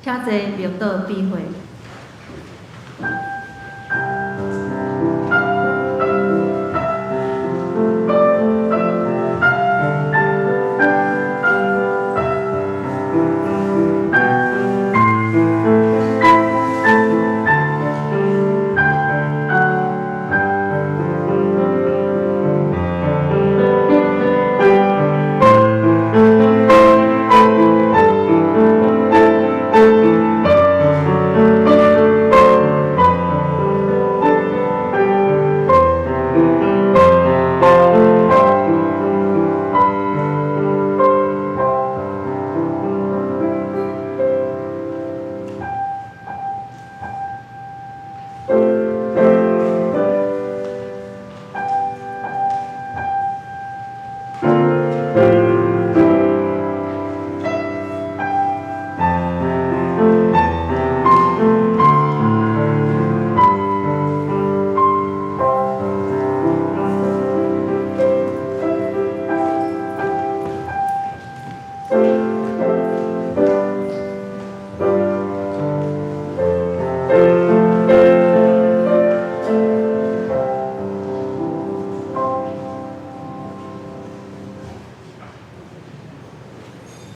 請坐默禱閉會。